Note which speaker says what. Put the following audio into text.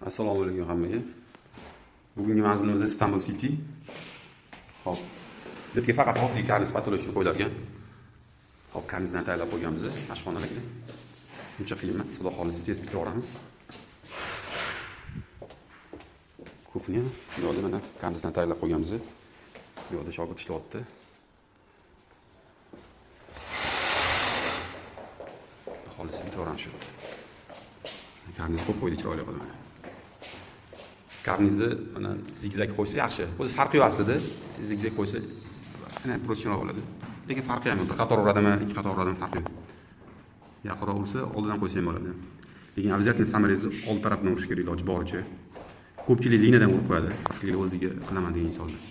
Speaker 1: Assalomu alaykum hammaga. Bugungi manzilimiz Istanbul City. Hop. Bu yerga faqat oddiy karniz patologiya qo'yilar ekan. Hop, karnizdan tayyorlab qo'yganmiz oshxonalarga. Uncha qiyin emas, xudo xohlasa tez bitiraveramiz. Kuxnya, bu yoqda mana karnizdan tayyorlab qo'yganmiz. Bu yoqda shogird ishlayapti. Xudo xohlasa bitiraveramiz shu yerda. Karniz qo'yib qo'ydik chiroyli qilib mana. Karnizni mana zigzag qo'ysa yaxshi. O'zi farqi yo'q aslida. Zigzag qo'ysa ana прочный bo'ladi. Lekin farqi ham yo'q. Bir qator uradimi, ikki qator uradimi farqi yo'q. Yaqinroq ursa oldidan qo'ysa ham bo'ladi. Lekin обязательно samrezni old tarafdan urish kerak iloji boricha. Ko'pchilik liniyadan urib qo'yadi. O'ziga qilaman degan insonlar.